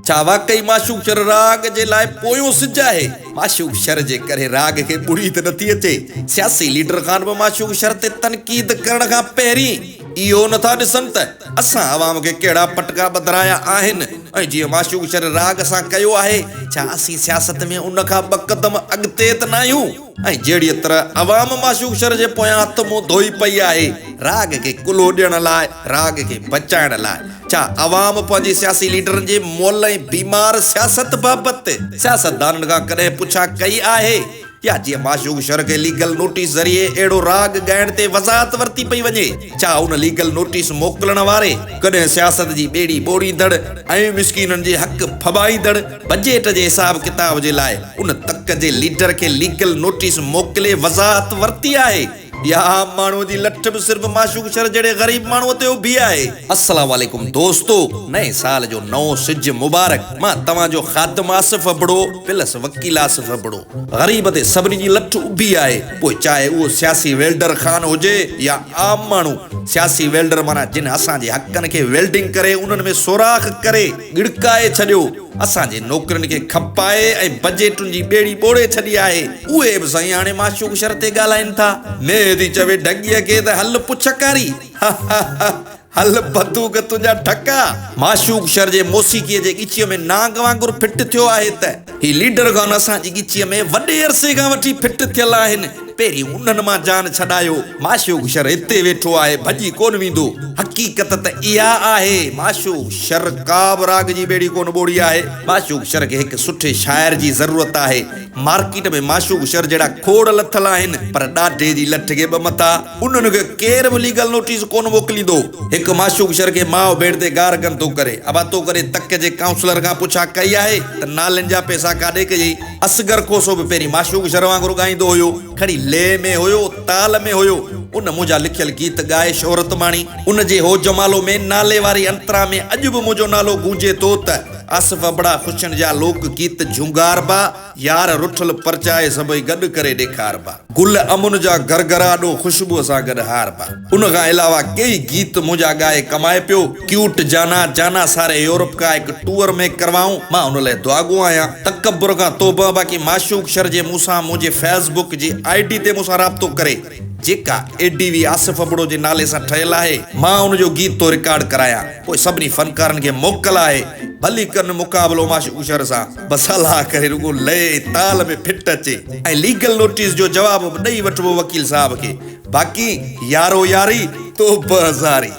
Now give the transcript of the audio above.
ڇا واقعي معشوق شر راڳ جي لاء پويون سج آهي؟ معشوق شر جي ڪري راڳ کي ٻڙي ته نٿي اچي. سياسي ليڊر خان به معشوق شر تي تنقيد ڪرڻ کان پهرين اهو نٿا ڏسن ته اسان عوام کي ڪهڙا پٽڪا ٻڌرايا آهن ۽ جيئن معشوق شر راڳ سان ڪيو آهي، ڇا اسين سياست ۾ ان کان ٻه قدم اڳتي ته ناهيون؟ ۽ جهڙيء طرح عوام معشوق شر جي پويان هٿ منهن ڌوئي پئي آهي، راڳ کي ڪلهو ڏيڻ لاء، راڳ کي بچائڻ لاء، ڇا عوام پنهنجي سياسي ليڊرن جي مئل ۽ بيمار سياست بابت سياستدانن کان ڪڏهن پڇا ڪئي آهي؟ يا جيئن معشوق شر کي ليگل نوٽيس ذريعي اهڙو راڳ ڳائڻ تي وضاحت ورتي پئي وڃي، ڇا ان ليگل نوٽيس موڪلڻ واري ڪڏهن سياست جي ٻيڙي ٻوڙيندڙ ۽ مسڪينن جي حق ڦٻائيندڙ بجيٽ جي حساب ڪتاب جي لاء ان تڪ جي ليڊر کي ليگل نوٽيس موڪلي وضاحت ورتي آهي؟ يا عام ماڻهوء جي لٺ به صرف معشوق شر جهڙي غريب ماڻهوء تي اڀي آهي. السلام عليڪم دوستو نئين سال جو نئون سج مبارڪ مان توهان جو خادم آصف ابڙو پلس وڪيل آصف ابڙو غريب تي سڀني جي لٺ اڀي آهي پوء چاهي اهو سياسي ويلڊر خان هجي يا عام ماڻهو سياسي ويلڊر معنيٰ جن اسان جي حقن کي ويلڊنگ ڪري انهن ۾ سوراخ ڪري ڳڙڪائي ڇڏيو اسان جي نوڪرين کي کپائي ۽ بجيٽن جي ٻيڙي ٻوڙي ڇڏي آهي. اهي به سائين هاڻي معشوق شر تي ڳالهائين ٿا. مينهن ٿي چوي ڍڳيء کي ته هل پڇ ڪاري. ها ها ها هل بندوق تنهنجا ٺڪا. معشوق شر جي موسيقيء جي ڳچيء ۾ نانگ وانگر فٽ ٿيو آهي ته هي ليڊر خان اسان جي ڳچيء ۾ وڏي عرصي کان وٺي فٽ ٿيل آهن. پهرين انهن مان جان ڇڏايو. معشوق شر هتي ويٺو آهي، ڀڄي ڪونه ويندو. حقيقت ته اها آهي، معشوق شر ڪا به راڳ جي ٻيڙي ڪونه ٻوڙي آهي. معشوق شر کي هڪ سٺي شاعر جي ضرورت آهي. مارڪيٽ ۾ معشوق شر جهڙا کوڙ لٿل آهن، پر ڏاڍي جي لٺ کي ٻه مٿا. انهن کي ڪير به ليگل نوٽيس ڪونه موڪليندو. هڪ معشوق شر کي ماء ڀيڻ تي گار گند ٿو ڪري. ابا تو ڪڏهن تڪ جي ڪائونسلر کان پڇا ڪئي آهي ته نالين جا پئسا ڪاڏي ڪيئي؟ اصغر کوسو به پهرين معشوق شر وانگر ڳائيندو هيو. کڻي لئه ۾ هيو، تال ۾ هيو. ان منهنجا لکيل گيت ڳائي شهرت ماڻي. ان جي هو جمالو ۾ نالي واري انترا ۾ اڄ به منهنجو نالو گونجي ٿو ته، آصف ابڙا خوشين جا لوڪ گيت جهونگاربا، يار رٺل پرچائي سڀئي گڏ ڪري ڏيکاربا. گل امن جا گهر آڏو خوشبوء سان گڏ هاربا. ان کان علاوه ڪيئي گيت منهنجا ڳائي ڪمائي پيو. ڪيوٽ جانا جانا ساري يورپ ڪا هڪ ٽوئر مين ڪروائون. مان ان لئه دعاگو آهيان. تڪبر کان توبه باقي معشوق شر جي مون سان منهنجي فيس بڪ جي I D تي مون سان رابطو ڪري. جيڪا اي ڊي وي آصف ابڙو جي نالي سان ٺهيل آهي. مان ان جو گيت ٿو رڪارڊ ڪرايان. پوء سڀني فنڪارن کي موڪل آهي. ڀلي ڪن مقابلو معشوق شر سان. بس الله ڪري رڳو لئي ۽ تال ۾ ڦٽ اچي ۽ ليگل نوٽيس جو جواب به ڏئي وٺبو وڪيل صاحب کي. باقي يارو ياري توبه زاري.